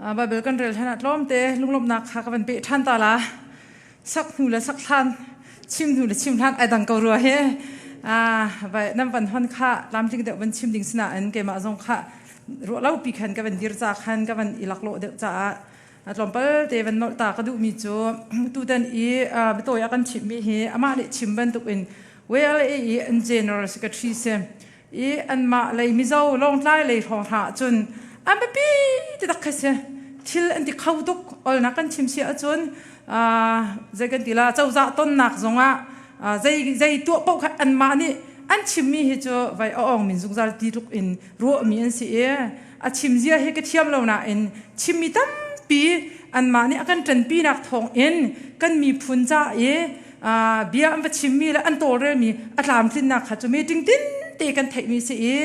Bible kan rel hlan ah tlawmte lunglawmhnak kha ka van peh ṭhan ta la. Sak hnu le sak hlan, chim hnu le chim hlan ai dang ko rua hi. Nan van hon kha tlamtling deuh van chim ding sinain keimah zong kha ruah lo pi khan ka van dir ca khan ka van i laklawh deuh caah tlawmpal te van nolh ta ka duhmi cu tutan i biatawi a kan chimhmi hi amah nih chim bantukin WLA i an general secretary si i anmah lei Mizo Lawngtlai lei hrawng hna ahcun an biapi ti tak kha si thil an ti kho tuk olnak kan chim si ahcun zei kan ti la cozah tonnak zongah zei zei tuah paoh kha anmah nih an chimmi hi cu vai a ong min zungzal ti tluk in ruahmi an si i a chim zia hi ka thiam lo nain chimmi tampi anmah nih a kan ṭanpinak thawng in kan miphun ca i bia an va chimmi le an tawlrelmi a tlamtlinnak kha cu meeting tin te kan theihmi si i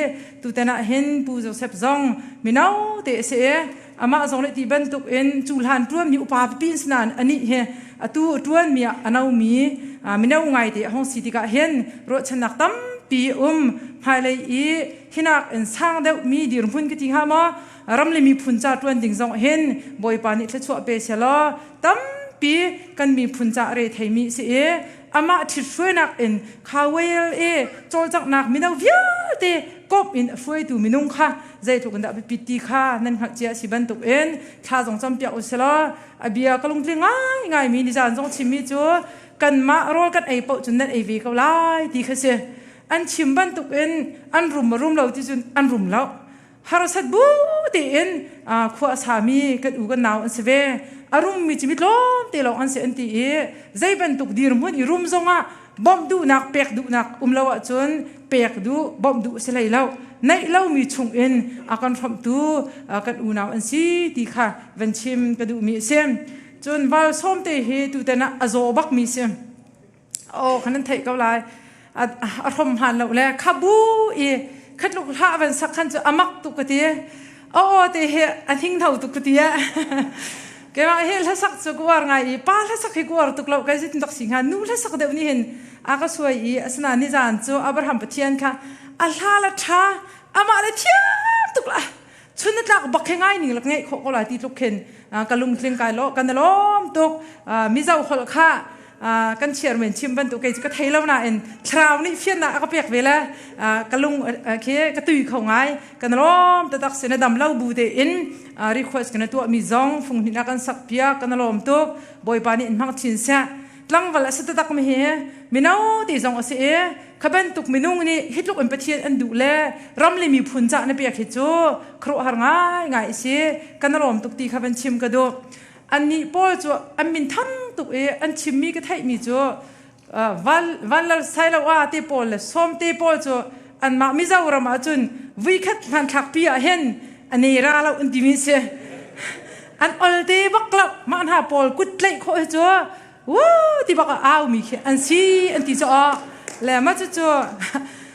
tutan ah hin Pu Joseph zong mino te a si i amah zong nih ti bantuk in cu hlan ṭuanmi upa pipi in sinain anih hi atu ṭuanmi ah a nomi mino ngai te a hung si tikah hin ruahchannak tampi um hmailei i hinak in sang deuhmi dirhmun ka ti hnga maw ram le miphun ca ṭuan ding zong hin Bawipa nih thluachuah pe sehlaw tampi kan miphun ca re theimi si i amah ṭhithruainak in khawel i cawlcanghnak mino vialte kawp in a hruaitu minung kha zeitluk in dah biapit ti kha nan hngalh cia si bantuk in thla zong campiak u silaw a bia ka lungtling ngai ngaimi nizan zong chimmi cu kanmah rawl kan ei paoh cun nan ei ve ko lai ti kha si. An chim bantuk in an rum ma rum lo ti cun an rum lo. Harsat bu tein khua a sami kan u kan nau an si ve. A rummi cu mi tlawm te lawng an si an ti i zei bantuk dirhmun i rum zongah bawmh duhnak pek duhnak um lo ahcun pek duh bawmh duh si hlei lo. Neih lomi chung in a kan hrawmhtu kan unau an si ti kha van chim ka duhmi a si. Cun val sawm te hi tutan ah a zaw bakmi si. Aw khan nan theih ko lai. A hrom han lo le khabu i khatluk hlah van sak khan cu amak tuk ka ti. Aw te hi a hning tho tuk ka ti. Keimah hi hlasak cu ka uar ngai i pa hlasak hi ka uar tuk lo kai zeitin dak si hnga nu hlasak deuh nih hin a ka suai i asinain nizan cu Abraham Pathian kha a hla le ṭha amah le thiam tuk la chun na tlak bak he ngai ning lak ngeih khawh ko lai ti tluk khin ka lungtling kai lo kan lawm tuk. Mizo holh kha kan chairman chim bantuk kei cu ka thei lo nain thlarau nih fiannak a ka pek ve le ka lung khi ka tui kho ngai. Kan lawm tatak sin a dam lo bu te in request kan tuah mi zong fung hnih kan sak piak. Kan lawm tuk. Bawipa nih in hmang chin seh. Tlangval a si tatak mi hi mino ti zong a si i kha bantuk minung nih hi tluk in Pathian an duh le ram le miphun cah na pek hi cu khuaruahhar ngai ngai a si. Kan lawm tuk ti kha van chim ka duh. Annih pawl cu an min thang tuk i an chimmi ka theihmi cu van vanlal sailoa te pawl le sawm te pawl cu anmah Mizoram ah cun vuikhat hmanthlak pi ah hin a ne ra lo an timi si. An ol te bak lo. Mah hna pawl kut tlaih khawh hi cu wuu ti bak a au mi khi an si an ti cu le ma cu cu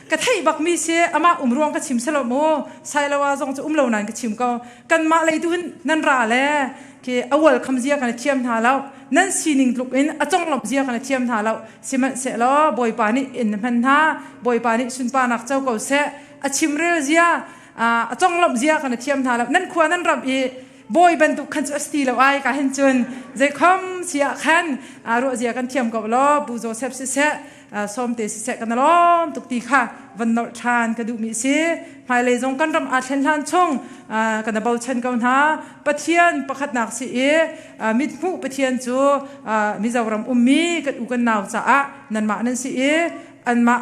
ka theih bak mi si. Amah um ruang ka chim selo mu. Sailoa zong cu um lo nain ka chim ko. Kanmah lei tu hin nan ra le khi awal kham zia kan thiam hna lo, nan sining tluk in a conglawmh zia kan thiam hna lo. Sihmanhsehlaw Bawipa nih in hman hna. Bawipa nih sunparnak co ko seh. A chimrel zia, a conglawmh zia kan thiam hna lo. Nan khua nan ram i bawi bantuk khan cu a si ti lo ai ka hin cun zeikhom si ah khan ruah zia kan thiam ko law. Pu Joseph siseh, sawmte siseh, kan lawm tuk ti kha van nolh ṭhan ka duhmi si. Hmailei zong kan ram aa thlen hlan chung kan bochan ko hna. Pathian pakhatnak si i mithmuh Pathian cu Mizoram ummi kan u kan nau caah nanmah nan si i anmah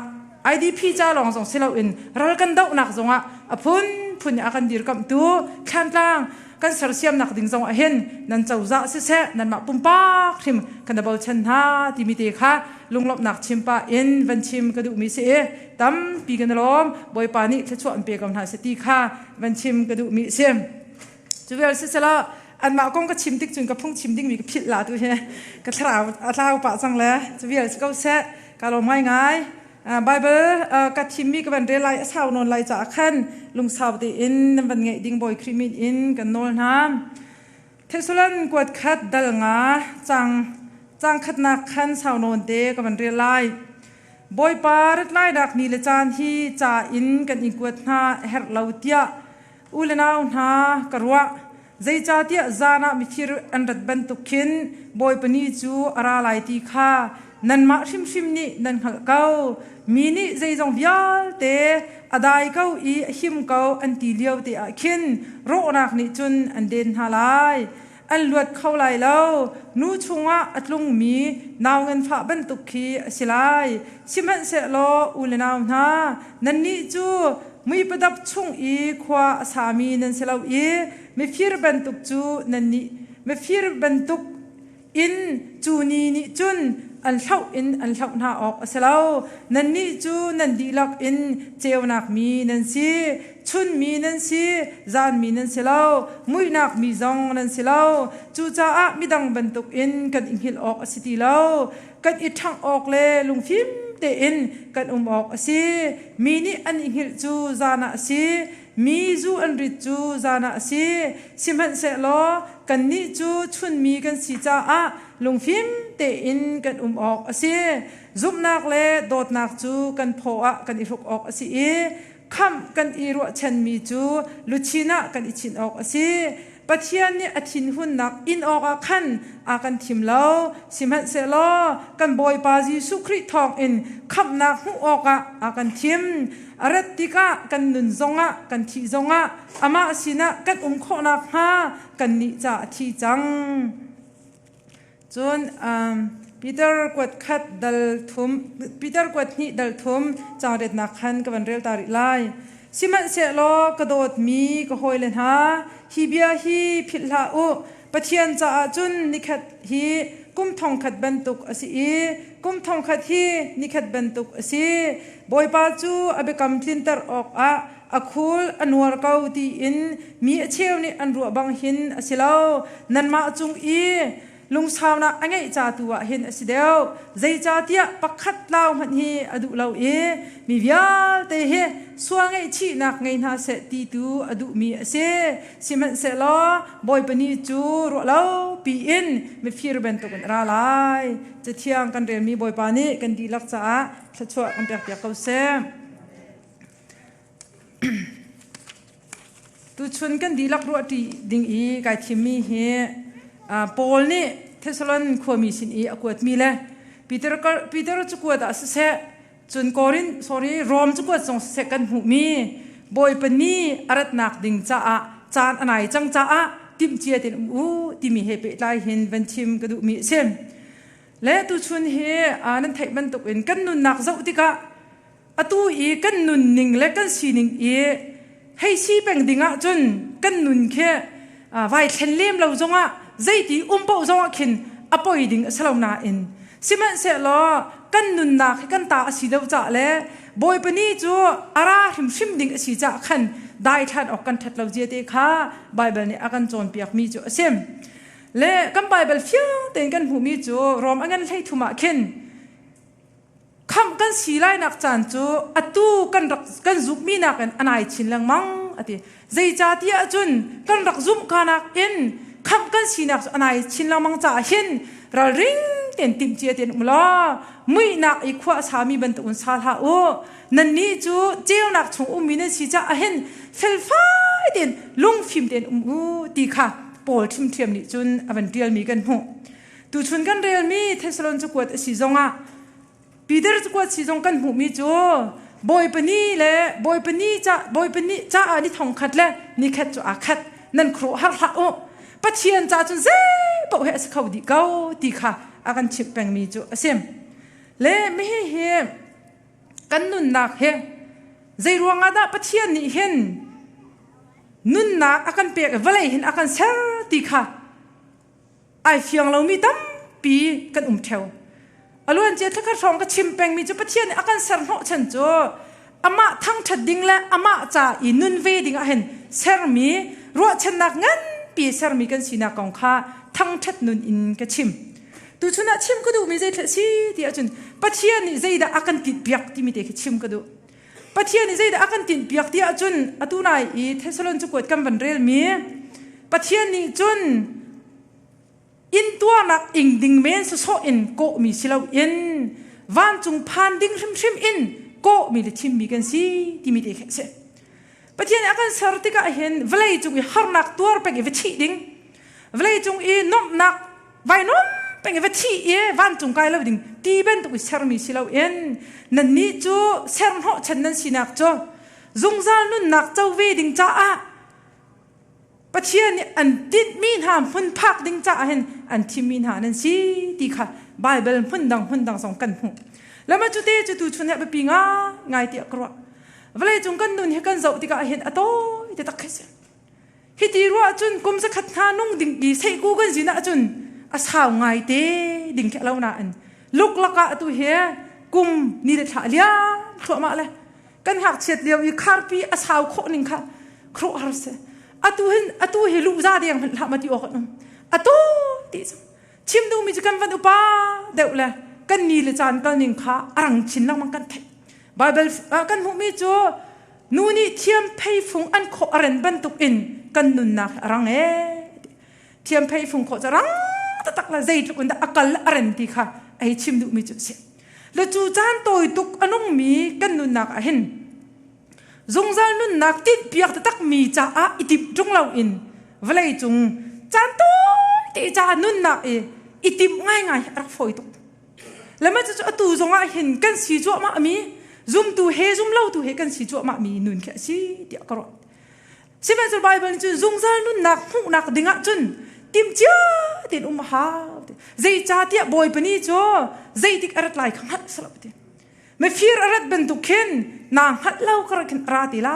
IDP ca lawng zong si loin ral kan dohnak zongah a phunphun a kan dirkamhtu thlantlang kan sersiamnak ding zong ah hin nan cozah siseh, nanmah pumpak hrim kan bochan hna timi te kha lunglawmhnak chim pah in van chim ka duhmi si i tampi kan lawm. Bawipa nih thluachuah an pe ko hna seh ti kha van chim ka duhmi si. Cu vial siselaw anmah kong ka chim tik cun ka phung chim dingmi ka philh la tu hi ka thlarau a tlau pah cang le cu vial si ko seh. Ka lawm ngaingai. Bible ka thimmi ka van rel lai. A sau nawn lai caah khan lungsau tein nan van ngeih ding Bawi Khrih min in kan nawl hna. Thessalon kuat khat dal nga cang cang khatnak khan sau nawn te ka van rel lai. Bawipa rat lainak ni le caan hi ca in kan in kuat hna herh lo tiah u le nau hna ka ruah. Zeicahtiah zan ah mifir an rat bantuk khin Bawipa ni cu a ra lai ti kha nanmah hrimhrim nih nan hngalh ko. Mi nih zeizong vialte a dai ko i a him ko an ti lio te ah khin rawhnak nih cun an den hna lai. An luat kho lai lo. Nu chungah a tlungmi nau nganfah bantuk khi a si lai. Sihmanhsehlaw u le nau hna, nannih cu muipadap chung i khua a sami nan si lo i mifir bantuk cu nannih mifir bantuk in cu ni nih cun an hloh in an hloh hna awk a si lo. Nannih cu nan dihlak in ceunak mi nan si, chun mi nan si, zan mi nan si lo, muihnak mi zong nan si lo. Cucaah midang bantukin kan i hngilh awk a si ti lo. Kan i ṭhangh awk le lungfim tein kan um awk a si. Mi nih an i hngilh cu zan ah a si, mi zu an rit cu zan ah a si. Sihmanhsehlaw kannih cu chunmi kan si caah lungfim tein kan um awk a si. Zumhnak le dawtnak cu kan phaw ah kan i hruk awk a si i khamh kan i ruahchanmi cu luchin ah kan i chinh awk a si. Pathian nih a thinhunnak in awkah khan a kan thim lo. Sihmanhsehlaw kan Bawipa Jesuh Khrih thawngin khamhnak hmuh awkah a kan thim. A rat tikah kan nun zongah kan thih zongah amah sinah kan um khawh nakhnga kannih ca a thi cang. Cun Peter kuat khat dal thum Peter kuat hnih dal thum caang retnak khan ka van rel ta rih lai. Sihmanhsehlaw ka dawtmi ka hawile hna, hi bia hi philh hlah u. Pathian caah cun nikhat hi kum thongkhat bantuk a si i kum thongkhat hi nikhat bantuk a si. Bawipa cu a biakam tlinter awkah a khul a nuar ko tiin mi a cheu nih an ruah bang hin a si lo. Nanmah cung i lungsaunak a ngeih ca tu ah hin a si deuh. Zeicahtiah pakhat tlau hmanh hi a duh lo i mi vialte hi sual ngaihchihnak ngei hna seh ti tu a duhmi a si. Sihmanhsehlaw Bawipa ni cu ruah lo piin mifir bantukin a ra lai. Cathiang kan relmi Bawipa nih kan dihlak caah thluachuah kan pekpiak ko seh. Tuchun kan dihlak ruahṭi ding i kai thimmi hi Paul nih Thessalon khuami sin i a kuatmi le Peter, Peter cu kuat ah siseh cun Korin sorry Rom cu kuat zong siseh kan hmuhmi Bawipa ni a ratnak ding caah caan a nai cang caah timhcia tein um u timi he pehtlai hin van chim ka duhmi a si. Le tuchun hi nan theih bantukin kan nunnak zoh tikah atu i kan nunning le kan sining i hei si peng ding ahcun kan nun khi vai thlen lem lo zongah zeiti um paoh zongah khin a poi ding a si lo nain sihmanhsehlaw kan nunnak hi kan ta a si lo cah le Bawipa ni cu a ra hrimhrim ding a si cah khan daithlan awk kan ṭhat lo zia te kha Baibal nih a kan cawnpiak mi cu a si. Le kan Baibal fiang tein kan hmuhmi cu Rom a ngan hlei thum ah khin Khamh kan si lainak caan cu atu kan rak kan zumhmi nakin a nai chin lengmang a ti. Zeicahtiah cun kan rak zumh kanak in khamh kan sinak cu a nai chin lengmang caah hin ralring tein timhcia tein um law muihnak i khua a sami bantukin sa hlah u. Nannih cu ceunak chung ummi nan si caah hin felfai tein lungfim tein um u ti kha Paul ṭhimṭhiam nih cun a van ṭialmi kan hmuh. Tuchun kan relmi Thessalon cakuat a si zongah Peter cakuat si zong kan hmuhmi cu Bawipa ni le Bawipa ni ca Bawipa ni caah ni thong khat le ni khat cu aa khat nan khuaruah har hlah u Pathian ca cun zei paoh he a si kho dih ko ti kha a kan chimh pengmi cu a si. Le mihi hi kan nunnak hi zei ruangah dah Pathian nih hin nunnak a kan pek i vawlei hin a kan ser ti kha ai fiang lomi tampi kan um theo. A luancia thlakhat hrawng ka chim pengmi cu Pathian nih a kan ser hnawhchan cu amah thangṭhat ding le amah ca i nun ve ding ah hin sermi ruahchannak nganpi sermi kan sinak kong kha thangṭhat nun in ka chim. Tuchun ah chim ka duhmi zei si ti ahcun Pathian nih zeidah a kan tinhpiak timi te khi chim ka duh. Pathian nih zeidah a kan tinhpiak ti ahcun atu nai i Thessalon cakuat kan van relmi Pathian nih cun intuarnak ing ding men sawsawh in kawhmi si loin vancung phan ding hrimhrim in kawhmi le thimmi kan si timi te khi a si. Pathian nih a kan ser tikah hin vawlei cung i harnak tuar peng i va thih ding, vawlei cung i nuamhnak vai nuam peng i va thih i vancung kai lo ding ti bantuk i sermi si loin nannih cu ser hnawhchan nan sinak cu zungzal nunnak co ve ding caah Pathian nih an tinhmi hna hmun phak ding caah hin an thimmi hna nan si ti kha Baibal hmun dang hmun dang zong kan hmuh. Lama cu te cu tu chun he biapi ngai ngai tiah ka ruah. Vawlei cung kan nun hi kan zoh tikah hin a tawi te tak khi si. Hi ti ruah cun kum zakhat hna nung ding i seihku kan zin ahcun a sau ngai te ding khi lo nain luklak ah atu hi kum ni le thla liam thluahmah le kan ngakchiat lio i kharpi a sau khawh ning kha khuaruahhar si atu hin atu hi lu za deng hmanh hlah ma ti awk an um atu ti cu chim duhmi cu kan van upa deuh le kan ni le caan kal ning kha a rang chin lengmang kan theih Bible kan hmuhmi cu nu nih thiam pheifung an khawh a ren bantuk in kan nunnak a rang ee thiam pheifung khawh cu rang taktak le zeitluk in dah a kal a ren ti kha ei chim duhmi cu a si Le cu caan tawi tuk a nungmi kan nunnak ah hin zungzal nunnak tinhpiak taktakmi caah i timh ṭung loin vawlei cung caan tawite caah nunnak i i timh ngaingai a rak fawi tuk. Le mah cucu atu zongah hin kan si cuahmah mi zumtu he zumlotu he kan si cuahmah mi nun khi a si tiah ka ruah. Sihmanhsehlaw Baibal nih cun zungzal nunnak hmuhnak dingah cun timhcia tein um a hau. Zeicahtiah Bawipa ni cu zeitik a rat lai kha hngalh si lo ti. Mifir a rat bantuk khin naa hngalh lo kar khin a ra ti la.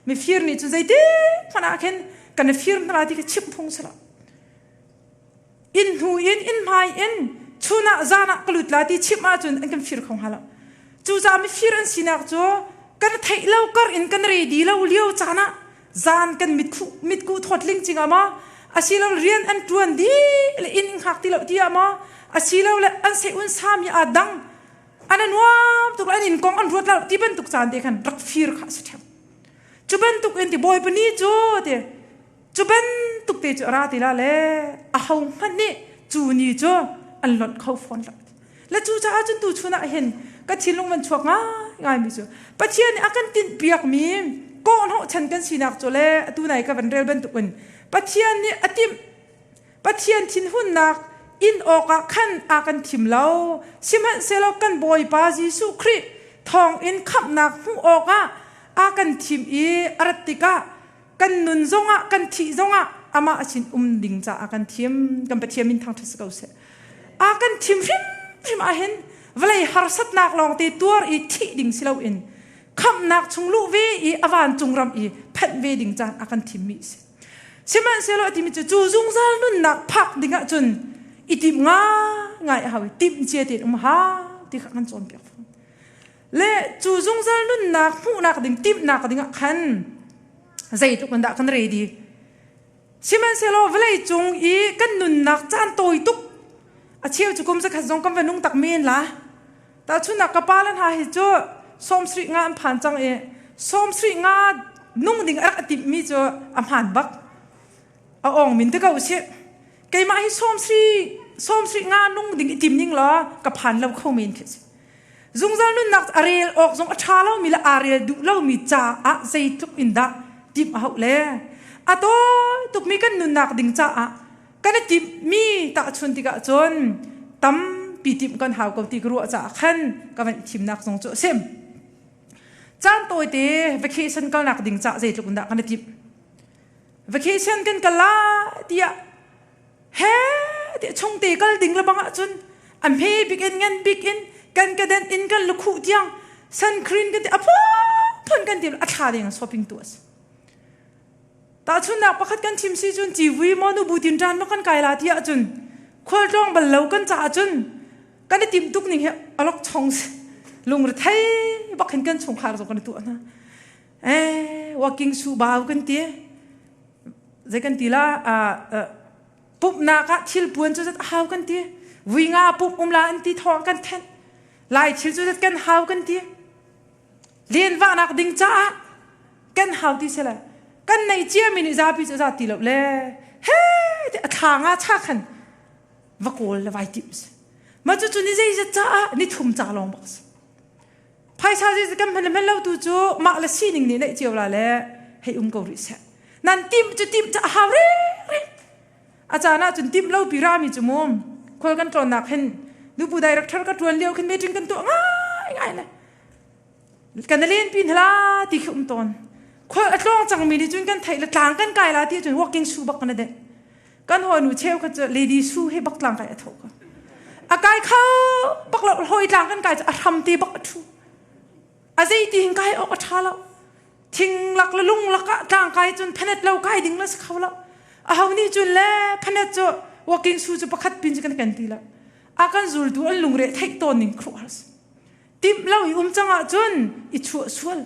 Mifir nih cun zeitik hmanh ah khin kan i fir hna lai ti kha chimh phung si lo. Inn hnu in inn hmai in chun ah zan ah ka lut la ti chimh ahcun an kan fir kho hnga lo. Cucaah mifir an sinak cu kan theih lo kar in kan ready lo lio caan ah zan kan mitkuh thawt ling cing ah maw asilo rian an ṭuan dih le inn in hngak ti lo ti ah maw asilo le an sei un sami aa dang an a nuam tuk an inn kong an ruat lo ti bantuk caan te khan rak fir kha a si ṭheo. Cu bantuk in ti Bawipa ni cu ti Cu bantuk te cu a ra ti la le aho hmanh nih cu ni cu an lonh kho fawn lo. Le cu caah cun tu chun ah hin ka thinlung van chuak ngai mi cu Pathian nih a kan tinh piak mi kawhhnawh chan kan sinak cu le atu nai ka van rel bantuk in Pathian nih a timh Pathian thinhunnak in awkah khan a kan thim lo sihmanhsehlaw kan Bawipa Jesuh Khrih thawng in khamhnak hmuh awkah a kan thim i a rat tikah kan nun zongah kan thih zongah amah sin um ding caah kan thim kan Pathian min thangṭhat si ko seh a kan thim hrimhrim ahhin vawlei harsatnak lawngte tuar i thih ding si loin khamhnak chung luh ve i a vancung ram i phanh ve ding caan a kan thimmi si sihmanhsehlaw a timi cu cu zungzal nunnak phak ding ahcun i tim ngai a hau i timh cia tein um hau ti kha kan cawnpiak fawn le cu zungzal nunnak hmuhnak ding timhnak ding ah khan zeitluk in dah kan ready sihmanhsehlaw vawlei cung i kan nunnak caan tawi tuk a cheu cu kum zakhat zong kan va nung tak men la tahchunnak ka pa le hna hi cu sawmsarih nga an phan cang i sawmsarih nga nung ding a rak timhmi cu a hmaan bak a ong min te ko si keimah hi sawmsarih nga nung ding i tim ning law ka phan lo kho men khi si Zungzal nunnak a rel awk zong a ṭha lomi le aa rel duh lomi caah zeitluk in dah timh a hauh le a tawi tukmi kan nunnak ding caah kan i timhmi tahchun tikah cun tampi timh kan hau ko ti ka ruah caah khan ka van i thimnak zong cu a si. Caan tawite vacation kalnak ding caah zeitluk in dah kan i timh. Vacation kan kal lai tiah he ti chungte kal ding le bang ahcun a hme bik in ngan bik in kan kaden in kan lukhuh tiang suncream kan ti a phun kan ti a thla ding shopping tu as tahchunnak pakhat kan chim si cun civui mo nu bu tin ṭan ma kan kai la ti ahcun khualtlawng bal lo kan caah cun kan i tim tuk ning hi alok chong lungre thei bak hin kan chungkhar zong kan i tuah hna eh walking shoe bau kan ti zei kan ti la pumhnak ah thil puan cu zat hau kan ti vui nga pumh um la an ti thawng kan thenh lai thil cu zat kan hau kan ti len vahnak ding caah kan hau ti sela kan nei cia mi nih zapi cu za ti lo le he ti a thla nga cha khan va kawl le vai tim si ma cu cu ni zeizat caah ni thum ca lawng bak si. Phaisa zi kan hman le hman lo tu cu mah le sining nih neih cio la le hei um ko rih seh. Nan tim cu tim cu a hau re re. A caan ah cun tim lo pi rami cu mum khual kan tlawnnak hin nupu director ka tuan lio khin meeting kan tuah ngai ngai le kan len pin hla ti khi um tawn. Khual a tlawng cangmi nih cun kan theih le tlang kan kai la ti cun walking shoe bak kan de. Kan hawinu cheu kha cu lady shoe he bak tlang kai a tho ka. A kai kho bak lo hoi tlang kan kai cu a hram te bak a thu. A zei ti hin kai awk a tha lo. Thing lak le lung lak ah tlang kai cun phanet lo kai ding la si kho lo. A ho nih cun le phanet cu walking shoe cu pakhat pin cu kan ken ti lo. A kan zultu an lungre theih tawn ning khuh har si. Timh lo i um cang ahcun i chuah sual.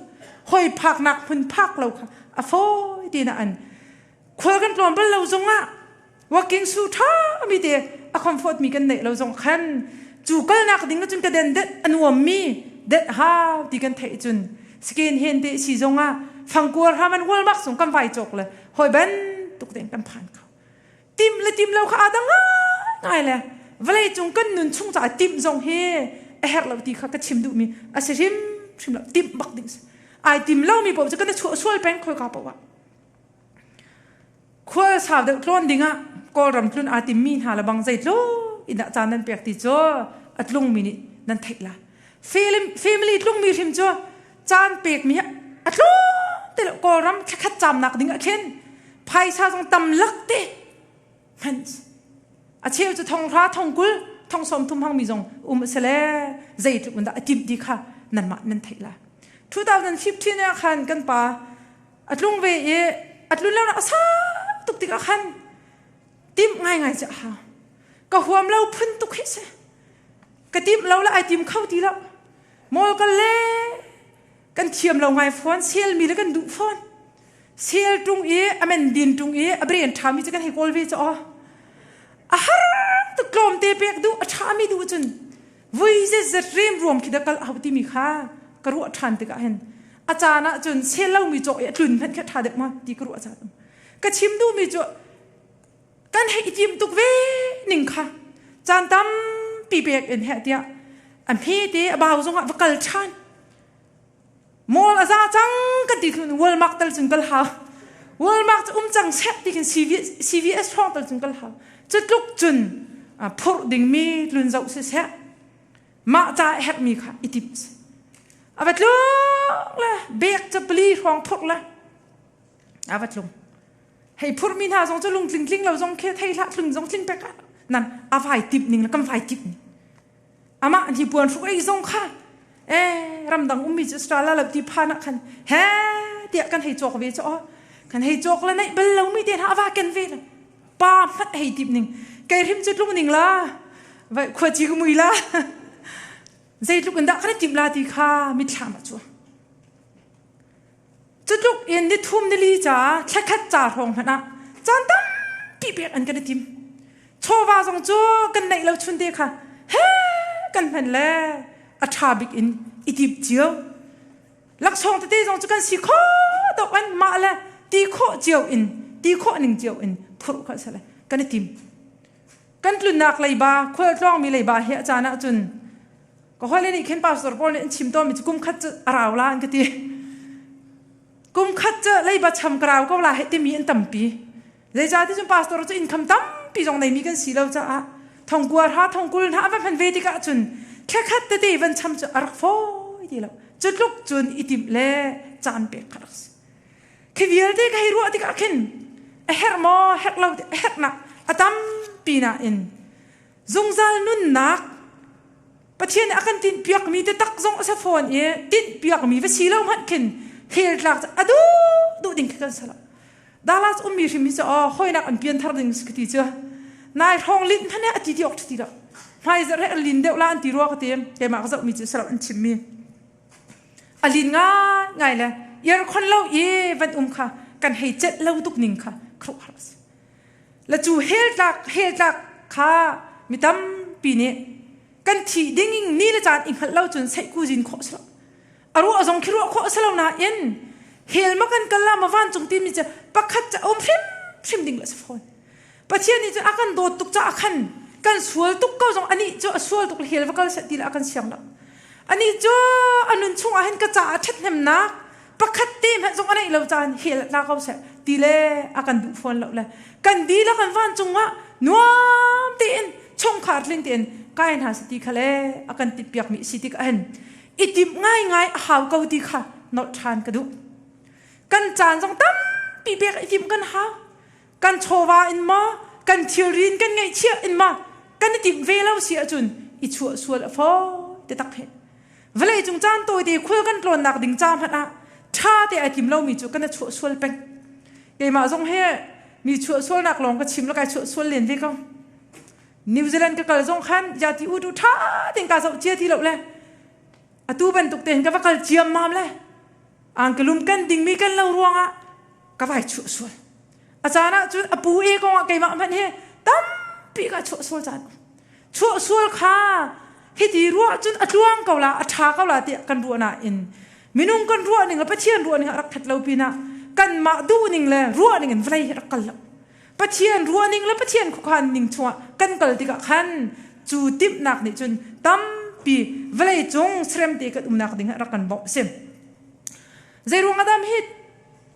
Hoi phaknak hmun phak lo kha a fawi ti na an. Khual kan tlawm bal lo zongah walking shoe ṭha mi te a comfort mi kan neih lo zong khan cu kalnak ding cun ka den det a nuam mi det hau ti kan theih cun skin hen te si zongah fangkuar haman walmak sung kan vai cawk le hoi ban tuk den kan phan kho tim le tim lo kha adang ngai le vawlei cung kan nun chung caah tim zong hi a herh lo ti kha ka chim duh mi a si hrim hrim lo tim bak ding ai tim lo mi paoh cu kan chuah sual peng khoi ka paoh ah Khual sau deuh tlawn dingah Kawlram tlun aa timmi hna le bang zeitluk in dah caan nan pek ti cu a tlungmi nih nan theih la. Family tlungmi hrim cu caan pekmi a tlung ti lo Kawlram thlakhat caamnak ding ah khin phaisa zong tam lak te hman a cheu cu thong hra thong kul thong sawm thum hangmi zong um a si le zeitluk in dah a timh ti kha nanmah nan theih la. 2015 ah khan kan pa a tlung ve i a tlun lo a sau tuk tikah khan timh ngaingai cu a hau ka huam lo phun tuk hi si ka timh lo le ai tim kho ti lo mawl ka le kan thiam lo ngai fawn sel mi le kan duh fawn sel tung i a men din tung i a brain ṭha mi cu kan hei kawl ve cu aw a har tuk tlawm te pek duh a ṭha mi duh cun vui zetzet rem ruam khi dah kal hau timi kha ka ruah ṭhan tikah hin a caan ah cun sel lomi cawk i a tlun hmanh kha ṭha deuh ma ti ka ruah caan um ka chim duhmi cu kan hei i tim tuk ve ning kha caan tampi pek in heh tiah a hme te a bau zongah va kal ṭhan Mall a za cang kan ti thun Walmart tal cun kal hau. Walmart cu um cang seh ti khin CVS hrawng tal cun kal hau. Cu tluk cun phurh dingmi tlun zoh siseh mah ca a herhmi kha i timh si. A va tlung le bek cu pali hrawng phurh le a va tlung. Hei phurhmi hna zong cu lungtling tling lo zong khi thei hlah tlung zong tling pek ah nan a vai timh ning le kan vai timh ning. Amah hnipuan hruk ei zong kha eh ramdang ummi cu Australia lo ti phan ah khan he tiah kan hei cawk ve cu aw kan hei cawk le neih bal lomi te hna a va ken ve le pa hmat hei tip ning kei hrim cu tlung ning la vai khua ci ka mui la zeitluk in dah kan i timh la ti kha mitthlam ah cu Cutluk in nithum nili ca thlakhat ca hrawng hmanh ah caan tampi pek an kan i tim. Chawva zong cu kan neih lo chun te kha he kan hman le a ṭha bik in i timh cio. Laksawng tete zong cu kan si khawh tawk an mah le ti khawh cio in ti khawh ning cio in phurh kha sale kan i tim. Kan tlunnak leiba khualtlawngmi leiba hi a caan ahcun Ka hawile nih khin pastor pawl nih an chim tawnmi cu kum khat cu a rau la an ka ti. Kum khat cu leiba cham ka rau ko la hei timi an tampi. Zeicahti cun pastor cu income tampi zong neimi kan si lo caah thongkua hra thongkul hna a va hman ve tikah cun thlakhat tete van cham cu a rak fawi ti lo. Cu tluk cun i timh le caan pek kha rak si. Khi vialte ka hei ruah tikah khin a herh maw herh lo a herhnak a tampi nain zungzal nunnak Pathian nih a kan tinhpiakmi te tak zong a si fawn i tinhpiakmi va si lo hmanh khin hell tlak cu a duh duh ding khi kan si lo. Dallas ummi hrim hi cu aw hawinak an pian thar ding si ka ti cu. Nai hrawng linh hmanh a ti ti awk ti lo. Hmai zarh he an lin deuh la an ti rua ka ti. Keimah ka zohmi cu salam an chimmi. A lin ngai ngai le earcon lo i van um kha kan hei celh lo tuk ning kha khuaruahhar a si. Le cu hell tlak hell tlak kha mi tampi nih kan thih ding in ni le caan i hngalh lo cun seihkuzin khawh si lo. A ruah zong khi ruah khawh si lo nain hell ma kan kal la ma vancung timi cu pakhat ca um hrimhrim ding le si fawn. Pathian nih cun a kan dawt tuk caah khan kan sual tuk ko zong anih cu a sual tuk le hell va kal seh ti le a kan siang lo. Anih cu a nun chungah hin ka caah ṭhathnemnak pakhat te hmanh zong a neih lo caan hell tla ko seh ti le a kan duh fawn lo le kan dihlak in vancung ah nuam tein chungkhar tling tein kai hna si ti kha le a kan timhpiakmi si tik ahhin i timh ngaingai a hau ko ti kha nolh ṭhan ka duh. Kan caan zong tampi pek i timh kan hau. Kan chawva in maw kan thilri in kan ngeihchiah in maw kan i timh ve lo si ahcun i chuah sual a fawi te tak hi. Vawlei cung caan tawite khul kan tlawnnak ding ca hmanh ah ṭha te ai tim lomi cu kan i chuah sual peng. Keimah zong hi mi chuah sualnak lawng ka chim la kai chuah sual len ve ko. New Zealand ka kal zong khan ya ti u tu ṭha tein ka zoh cia ti lo le atu bantuk tein ka va kal ciammam le angkalum kan dingmi kan lo ruangah ka vai chuah sual. A caan ah cun a pu e kong ah keimah hmanh hi tampi ka chuah sual caan chuah sual kha hiti ruah cun a tluang ko la a ṭha ko la tiah kan ruah nain minung kan ruah ning le Pathian ruah ning a rak ṭhat lo pinah kanmah duh ning le ruah ning in vawlei hi rak kal lo. Pathian ruah ning le Pathian khuakhan ning chungah kan kal tikah khan cu timhnak nih cun tampi vawlei cung seremte kan umnak ding ah rak kan bawmh a si. Zeiruang ah dah hi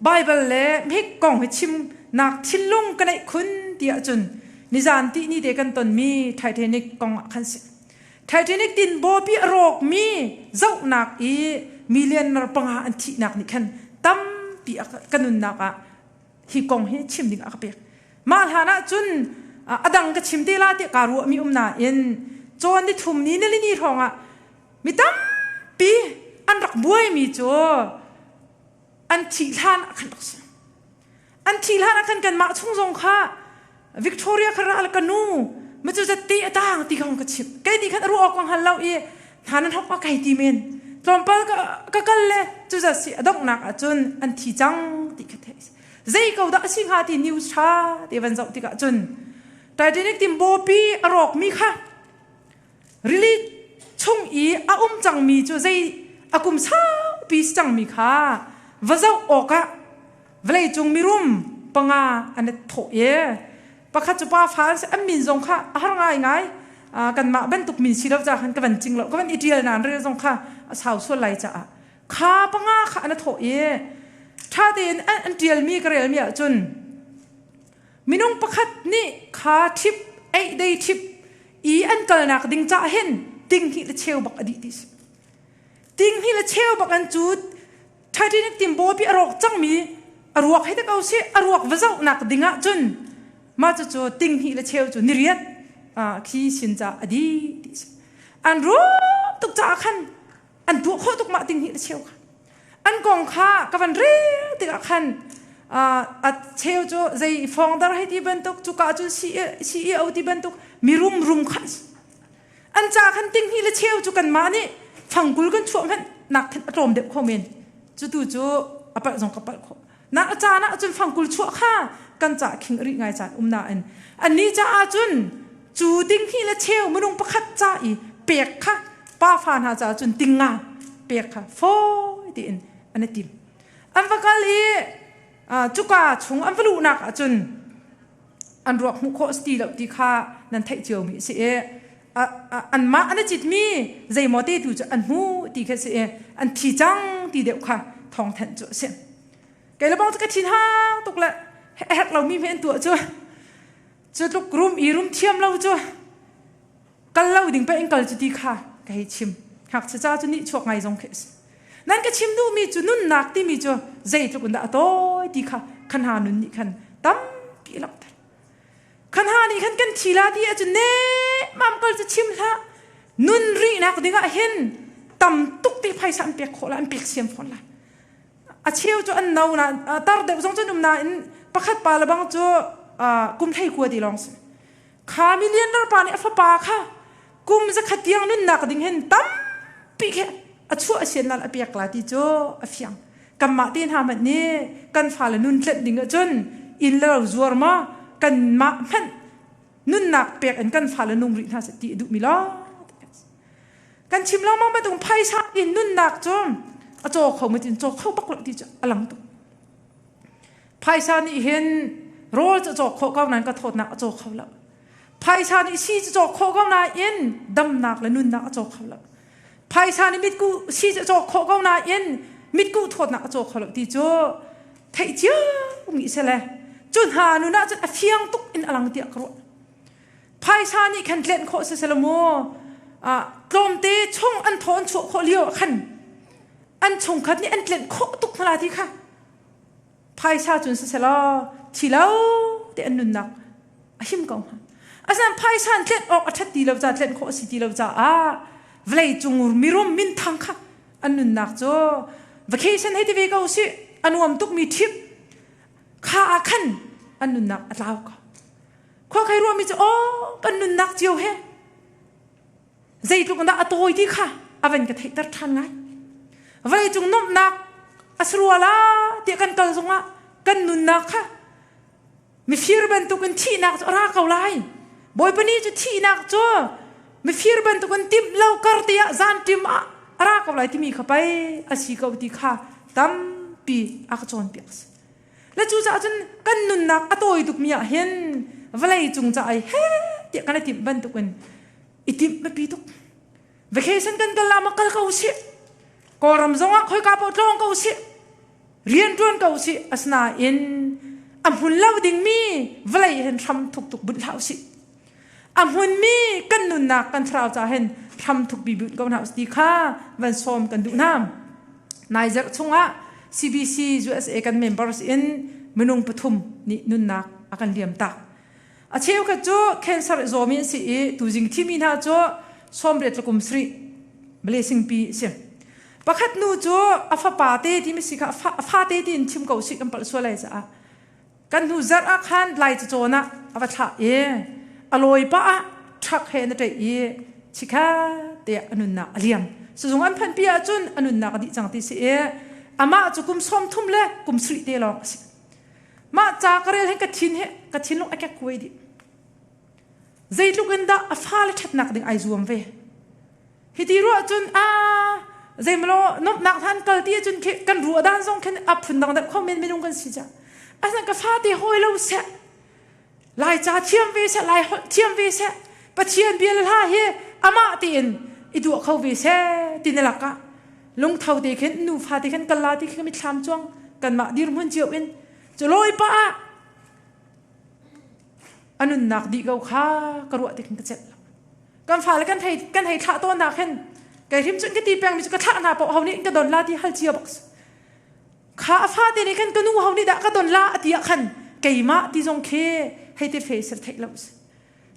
Baibal le hi kong hi chimnak thinlung ka neih khun ti ahcun nizan ti ni te kan tonmi Titanic kong ah khan si. Titanic tin bawpi a rawkmi zohnak i millionaire panga an thihnak nih khan tampi ka nunnak ah hi kong hi chim ding a ka pek. Mah hlan ah cun a dang ka chim te la tiah kaa ruahmi um nain cawn ni thum ni nilini hrawng ah mi tampi an rak buaimi cu an thih hlan ah khan rak si. An thih hlan ah khan kanmah chung zong kha Victoria kha ra ka nu ma cu zat te a tang ti kha ka chimh. Kei nih khan a ruah awk ka hngal lo i hna nan hok a kai ti men. Tlawmpal ka kal le cu zat si a donghnak ah cun an thi cang ti kha theih. Zei ko dah a si hnga ti news ṭha te van zoh tikah cun Titanic timbawpi a rawkmi kha Rili chung i a um cangmi cu zei a kum saupi si cangmi kha va zoh awkah vawleicung mirum panga an i thawh i pakhat cu pa fa an si an min zong kha a har ngaingai kanmah bantuk min si lo ca khan ka van cing lo ka van i ṭial nain rel zong kha a sau sual lai caah kha panga kha an i thawh i ṭha tein an ṭialmi ka relmi ahcun Minung pakhat nih kha ṭhip eih dei ṭhip i an kalnak ding cah hin ting hnih le cheu bak a dih ti si. Ting hnih le cheu bak an cu Titanic timbaw pi a rawk cangmi a ruak hei te ko si a ruak va zohnak ding ah cun mah cucu ting hnih le cheu cu niriat khi sin ca a dih ti si. An ruak tuk caah khan an tuah khawh tuk mah ting hnih le cheu kha. An kong kha ka van rel tikah khan a cheu cu zei fawngdar hei ti bantuk cuka cu CEO ti bantuk mirum rum kha an ca khan ting hnih le cheu cu kanmah nih fangkul kan chuah hmanh nak khin a tlawm deuh kho men cu tu cu a palh zong ka palh khawh na a caan ah cun fangkul chuah kha kan ca khing rih ngai caan um nain anni caah cun cu ting hnih le cheu minung pakhat ca i pek kha pafa hna caah cun tinga pek kha fawi tiin an i tim an va kal i cuka chung an va luhnak ah cun an ruak hmuh khawh ti lo ti kha nan theih cio mi a si i anmah an i citmi zeimaw te tu cu an hmu ti kha si i an thi cang ti deuh kha thawngthanh cu a si kei le bang cu ka thin hang tuk le herh lomi hme an tuah cu cu tluk rum i rum thiam lo cu kal lo ding pe in kal cu ti kha ka hei chim ngakchia ca cu nih chuak ngai zong khi a si nan ka chim duhmi cu nunnak timi cu zeitluk in dah a tawi ti kha khan ha nun nih khan tampi a langhter Khan ha nih khan kan thi la ti ahcun ne mam kal cu chim hlah nun rihnak ding ah hin tam tuk ti phaisa an pek khawh la an pek siam fawn la a cheu cu an no na tar deuh zong cun um nain pakhat pa le bang cu kum hlei kua ti lawng si kha millionaire pa nih a fapa kha kum zakhat tiang nunnak ding hin tampi khi a chuah a sian lal a pek la ti cu a fiang kanmah te hna hmanh nih kan fale nun tlenh ding ahcun inn le lo zuar maw kanmah hmanh nunnak pek in kan fale nung rih hna seh ti a duhmi lawng kan chim lengmang bantuk phaisa in nunnak cu a caw kho ma tin caw kho bak lo ti cu a lang tuk phaisa nih hin rawl cu cawk khawh ko nain ka thawtnak a caw kho lo phaisa nih si cu cawk khawh ko nain damnak le nunnak a caw kho lo. Phaisa nih mitkuh si cu a cawk khawh ko nain mitkuh thawtnak a caw kho lo ti cu theih cio mi si le cu hna nun ah cun a fiang tuk in a lang tiah ka ruah. Phaisa nih khan tlenh khawh si selaw mu tlawmte chung an thaw an chuah khawh lio ah khan an chungkhat nih an tlenh khawh tuk hna ti kha phaisa cun siselaw thi lo te an nunnak a him ko hnga. Asinain phaisa in tlenh awk a ṭhat ti lo ca tlenh khawh a si ti lo caah vawlei cung mirum minthang kha an nunnak cu vacation hei ti ve ko sih a nuam tukmi trip kha ah khan an nunnak a tlau ko. Khua khai ruahmi cu aw kan nunnak cio he zeitluk dah a tawi ti kha a van ka theihter ṭhan ngai. Vawleicung nuamhnak a si rua la tiah kan kal zongah kan nunnak kha mifir bantukin thihnak cu a ra ko lai. Bawipa nih cu thihnak cu mifir bantukin timh lo kar te ah zanṭim ah a ra ko lai timi kha pei a si ko ti kha tampi a ka cawnpiak a si. Le cucaah cun kan nunnak a tawi tukmi ah hin vawlei cung ca ai he tiah kan i timh bantukin i timh biapi tuk. Vacation kan kal ah kal ko usih. Kawlram zongah khoika paoh tlawng ko usih. Rian ṭuan ko usih. Asinain a hmun lo dingmi vawlei hin hram thuk tuk bunh hlah usih. A hmunmi kan nunnak kan thlarau ca hin hram thuk bi bunh ko hna usih ti kha van sawm kan duh hna. Nai zarh chungah CBC USA kan members in minung pathum nih nunnak a kan liam tak. A cheukhat cu cancer zawmi an si i tuzing thimi hna cu 80 le kum sarih blessing pi si. Pakhat nu cu a fapa te ti si kha a fa te tiin chim ko si kan palh sual lai caah kan hnu zarh ah khan lai cacawn ah a va thlah i a lawi pah ah truck he na ṭeih i chikhat te a nunnak a liam. Sizung an phanpi ahcun a nunnak a dih cang ti si i amah cu kum 30 le kum sarih te lawng a si. Mah ca ka rel hin ka thin hi ka thinlung a kek kuai dih. Zeitluk in dah a fale ṭhatnak ding ai zuam ve. Hiti ruah cun a zeimalaw nomhnak hlan kal ti cun khi kan ruah dan zong khin a phun dang deuh kho men minung kan si ca. Asan ka fate hawi lo seh. Lai ca thiam ve seh, lai holh thiam ve seh. Pathian bia le hla hi amah tein i duah kho ve seh ti na lakah lungtho te khin nu fa te khin kal la ti khi mitthlam cuang kanmah dirhmun cio in cu lawi pa ah a nunnak dih ko kha ka ruah tik hin ka celh lo. Kan fale kan hei kan hei thlah tawn nak hin kei hrim cun ka ti peng mi cu ka thlah hna paoh ho nih ka don la ti hal cia bak kha a fate nih khan ka nu ho nih dah ka don la a ti ah khan keimah ti zong khi hei te fe sir theih lo si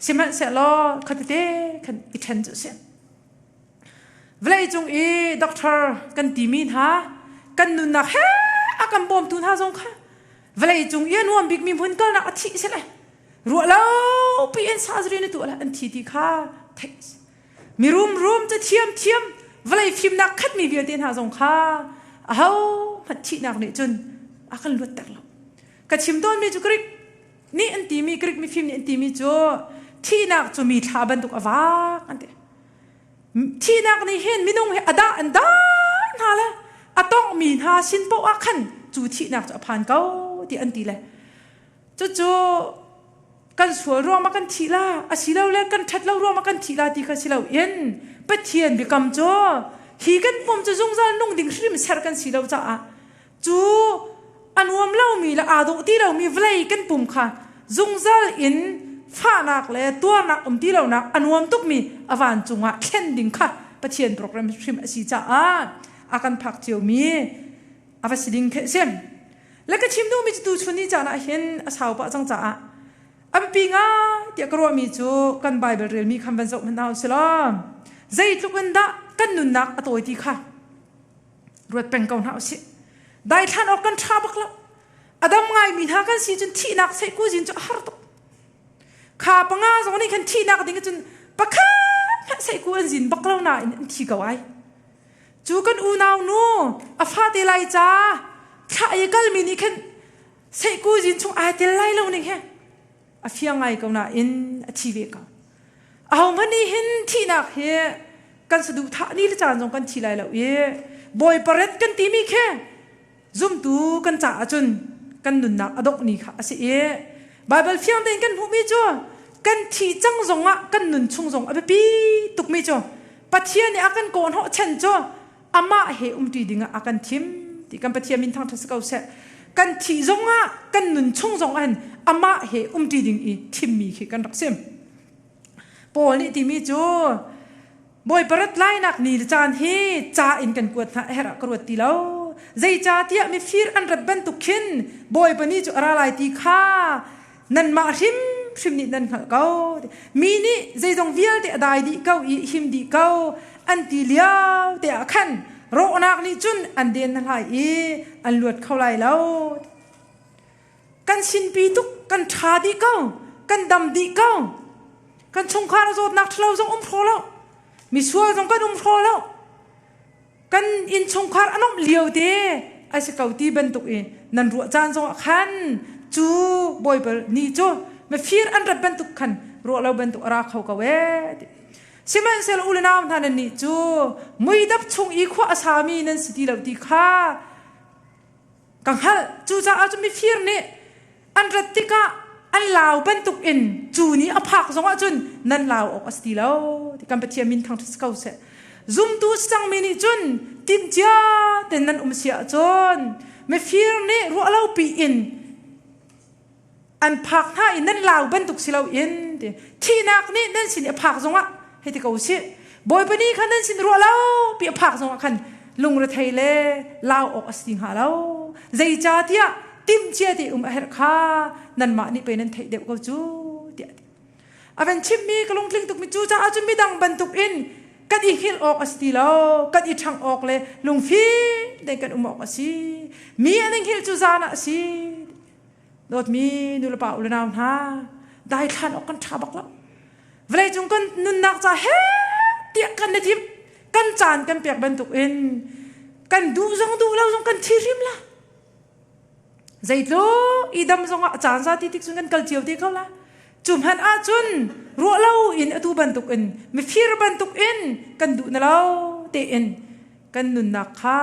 sihmanhsehlaw khatete khan i ṭhen cu si vawlei cung i doctor kan timi hna kan nunnak he a kan bawmtu hna zong kha vawlei cung i a nuam bikmi hmun kalnak a thih si le ruah lo pi in surgery na tuah la an thi ti kha theih mirum rum cu thiam thiam vawlei fimnak khatmi vialte hna zong kha aho hmanh thihnak nih cun a kan luatter lo ka chim tawnmi cu Greek nih an timi Greek mifim nih an timi cu thihnak cu mi thla bantuk a vak an ti thihnak nih hin minung hi a dah an dah hna le a tonghmi hna sin poah ah khan cu thihnak cu a phan ko ti an ti le Cucu kan sual ruangah kan thih la asilole kan ṭhat lo ruangah kan thih la ti kha si loin Pathian biakam cu hi kan pum cu zungzal nung ding hrim ser kan si lo caah cu a nuam lomi le aa dawh ti lomi vawlei kan pum kha zungzal in fahnak le tuarnak um ti lonak a nuam tukmi a vancung ah thlen ding kha Pathian program hrim a si caah a kan phak ciomi a va si ding khi a si. Le ka chim duhmi cu tuchun ni caan ah hin a sau pah cang caah a biapi ngai tiah ka ruahmi cu kan Bible relmi khan van zoh hmanh hna usih law zeitluk in dah kan nunnak a tawi ti kha ruat peng ko hna usih. Daithlan awk kan ṭha bak lo. A dam ngaimi hna kan si cun thihnak seihkuzin cu a har tuk. Kha panga zong nih khan thihnak ding cun pakhat hmanh seihku an zin bak lo nain an thi ko ai. Cu kan unau nu a fate lai ca thlah i kalmi nih khin seihkuzin chung ai tel lai lo ning he a fiang ngai ko nain a thi ve ko. Ahohmanh nih hin thihnak hi kan saduhthah ni le caan zong kan thi lai lo i Bawipa ret kan timi khi zumtu kan caah cun kan nunnak a dongh ni kha a si i Baibal fiang tein kan hmuhmi cu kan thih cang zongah kan nun chung zong a biapi tukmi cu. Pathian nih a kan kawhhnawh chan cu amah he umṭi dingah a kan thim ti kan Pathian min thangṭhat si ko seh. Kan thih zongah kan nun chung zongah hin amah he umṭi ding i thimmi khi kan rak si. Paul nih timi cu Bawipa rat lainak ni le caan hi ca in kan kuat hna a herh ah ka ruat ti lo. Zeicahtiah mifir an rat bantuk khin Bawipa ni cu a ra lai ti kha nanmah hrimhrim nih nan hngalh ko. Mi nih zeizong vialte a dai dih ko i him dih ko an ti lio te ah khan rawhnak nih cun an den hna lai i an luat kho lai lo. Kan sinpi tuk, kan ṭha dih ko, kan dam dih ko. Kan chungkhar a zawtnak ṭhalo zong um hraw lo. Misual zong kan um hraw lo. Kan innchungkhar a nomh lio te a si ko ti bantuk i nan ruah caan zong ah khan cu Bawipa ni cu mifir an rat bantuk khan ruah lo bantuk a ra kho ko ee. Sihmanhsehlaw u le nau hna nan nih cu muidap chung i khua a sami nan si ti lo ti kha ka hngalh. Cucaah cu mifir nih an rat tikah an lau bantuk in cu ni a phak zongah cun nan lau awk a si ti lo. Kan Pathian min thangṭhat si ko seh. Zumtu cangmi nih cun timhcia ten nan um si ahcun mifir nih ruah lo piin an phak hna i nan lau bantuk si loin thihnak nih nan sin i a phak zongah hei ti ko usih Bawipa nih khan nan sin ruah lo pi a phak zongah khan lungrethei le lau awk a si ti hnga lo. Zeicahtiah timhcia te um a herh kha nanmah nih pei nan theih deuh ko cu tiah a van chimmi ka lungtling tukmi cu caah cun midang bantuk in kan i hngilh awk a si ti lo kan i ṭhangh awk le lungfim tein kan um awk a si mi an i hngilh cu zan ah a si Dawtmi nulepa u le nau hna, daithlan awk kan ṭha bak lo. Vawleicung kan nunnak ca he tiah kan i thim. Kan caan kan pek bantuk in kan duh zong duh lo zong kan thi hrim la. Zeitluk i dam zong ah caan za ti tik cun kan kal cio te ko la. Cu hmanh ahcun ruah lo in atu bantuk in mifir bantuk in kan duh na lo tein kan nunnak kha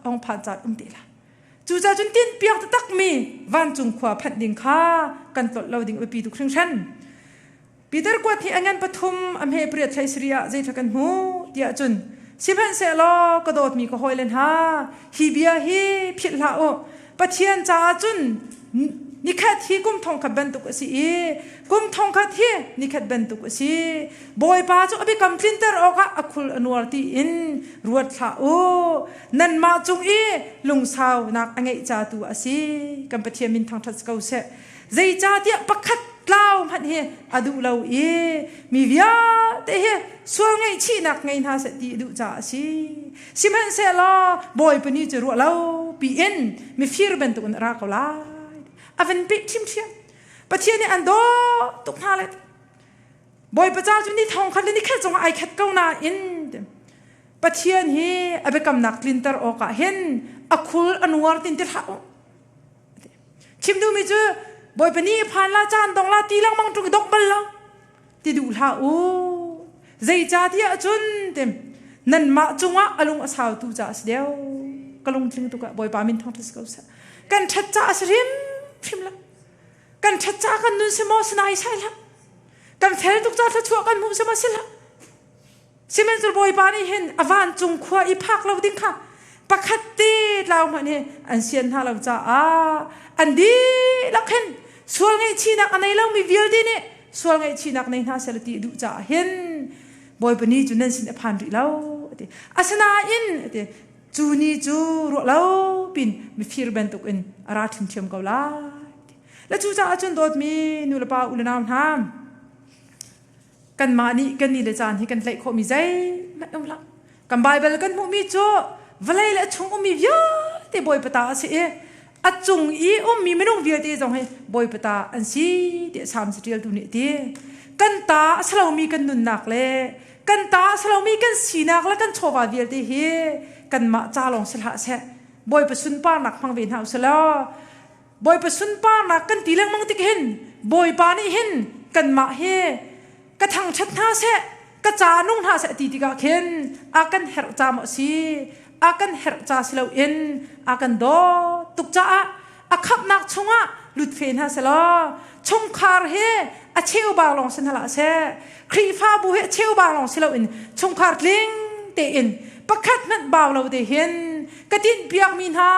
ong phan caan um te la. Cucaah cun tinhpiak taktakmi vancung khua phanh ding kha kan tlolh lo ding biapi tuk hringhran. Peter kuat hi a ngan pathum a hme pariat thlei sarih ah zeithla kan hmu tiah cun sihmanhsehlaw ka dawtmi ka hawile hna hi bia hi philh hlah u Pathian caah cun Nikhat hi kum thongkhat bantuk a si i kum thongkhat hi nikhat bantuk a si. Bawipa cu a biakam tlinter awkah a khul a nuar tiin ruat hlah u. Nanmah cung i lungsaunak a ngeih ca tu a si. Kan Pathian min thangṭhat si ko seh. Zeicahtiah pakhat tlau hmanh hi a duh lo i mi vialte hi sual ngaihchihnak ngei hna seh ti a duh caah a si. Sihmanhsehlaw Bawipa ni cu ruah lo piin mifir bantukin a ra ko lai. A van peh ṭhiamṭhiam. Pathian nih an dawt tuk hna le Bawipa ca cu ni thong khat le ni khat zongah ai khat ko nain Pathian hi a biakamnak tlinter awkah hin a khul a nuar tin ti hlah u. Chim duhmi cu Bawipa ni phan la caan dong la ti lengmang ṭung dok bal lo. Ti duh hlah u. Zeicahtiah cun tim nanmah cungah a lung a sautu caah a si deuh. Ka lungtling tuk ah Bawipa min thangṭhat si ko seh. Kan ṭhat caah a si hrimhrim lo. Kan ṭhat caah kan nun si maw sinai sai hlah. Kan fel tuk caah thluachuah kan hmuh si maw si hlah. Sihmanhsehlaw Bawipa nih hin a vancung khua i phak lo ding kha pakhat te tlau hmanh hi an sian hna lo caah an dihlak hin sual ngaihchihnak a nei lomi vialte nih sual ngaihchihnak nei hna seh ti a duh caah hin Bawipa ni cu nan sin a phan rih lo a ti. Asinain a ti cu ni cu ruah lo pin mifir bantuk in a ra ṭhiamṭhiam ko lai. Le cucaah cun dawtmi nu le pa u le nau hna kanmah nih kan ni le caan hi kan tlaih khawhmi zeihmanh um hlah. Kan Baibal kan hmuhmi cu vawlei le a chung ummi vialte Bawipa ta a si i a cung i ummi minung vialte zong hi Bawipa ta an si tiah Salm caṭialtu nih a ti. Kan ta a si lomi kan nunnak le kan ta a si lomi kan sinak le kan chawva vialte hi kanmah ca lawng si hlah seh. Bawipa sunparnak hmang ve hna usih law Bawipa sunparnak kan ti lengmang tik hin Bawipa nih hin kanmah hi ka thangṭhat hna seh ka ca nung hna seh ti tikah khin a kan herh ca maw si a kan herh ca si loin a kan dawt tuk caah a khamhnak chungah lut fe hna seh law chungkhar hi a A cheubang lawng si hna hlah seh. Khrihfabu hi a cheubang lawng si loin chungkhar tling tein pakhat hmanh bau lo te hin ka tinh piakmi hna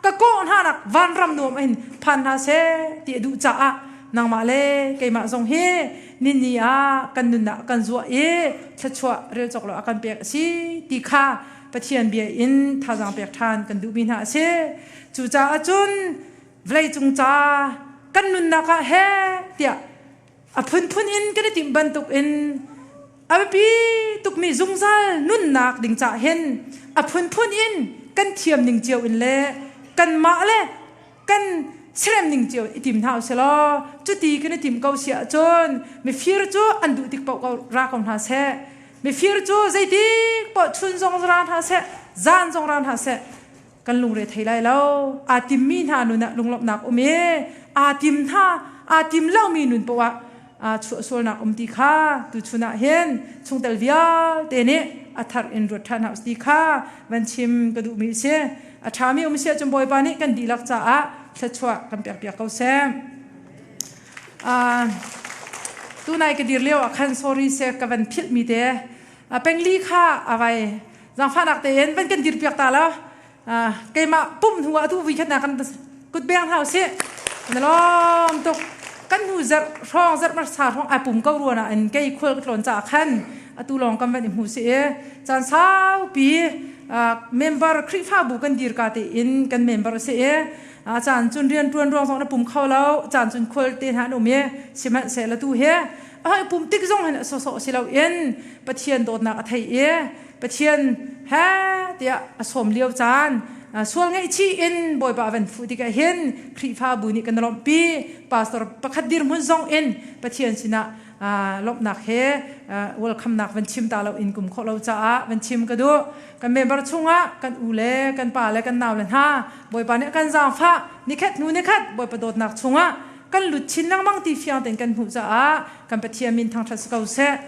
ka kawh hna nak vanram nuam in phan hna seh ti a duh caah nangmah le keimah zong hi nini ah kan nunnak kan zuah i thluachuah rel cawk lo a kan pek a si ti kha Pathian bia in thazaang pek ṭhan kan duhmi hna a si. Cucaah cun vawleicung ca kan nunnak ah he tiah a phunphun in kan i timh bantuk in a biapi tukmi zungzal nunnak ding cah hin a phunphun in kan thiam ning cio in le kanmah le kan serem ning cio i tim hna usih law cuti kan i tim ko si ahcun mifir cu an duh tik paoh ko ra ko hna seh. Mifir cu zeitik paoh chun zong ra hna seh, zan zong ra hna seh, kan lungre thei lai lo. Aa timmi hna nun ah lunglawmhnak um i aa tim hna aa tim lomi nun paoh ah chuahsualnak um ti kha tuchun ah hin chungtel vialte nih a thar in ruat ṭhan hna ti kha van chim ka duhmi a si. A ṭhami um si ahcun Bawipa nih kan dihlak caah thluachuah kan pekpiak ko seh. Tunai ka dir lio ah khan sorry se ka van philh mi te pengli kha avai zangfahnak tein van kan dir piak ta la. Keimah pum hnu ah tu vui khat na kan kut beng hna usih. Na lawm tuk. Kan hnu zarh hrawng zarh marsa hrawng ai pum ko ruan ah in kei khual ka tlawn caah khan atu lawng kan van i hmu si i caan saupi member Khrihfabu kan dir ka tein kan member a si i a caan cun rian ṭuan ruang zong na pum kho lo, caan cun khual te hna an um i sihmanhsehlaw tu hi a hoi pum tik zong hin a sawsawh si loin Pathian dawtnak a thei i Pathian he tiah a sawm lio caan sual ngaihchih in Bawipa a van fuh tikah hin Khrihfabu nih kan lawmhpi. Pastor pakhat dirhmun zong in Pathian sinah lawmhnak he welcome nak van chim ta lo in kum khawh lo caah van chim ka duh. Kan member chungah kan u le kan pa le kan nau le hna Bawipa nih kan zaangfah nikhat hnu nikhat Bawipa dawtnak chungah kan lut chin lengmang ti fiang tein kan hmuh caah kan Pathian min thangṭhat si ko seh.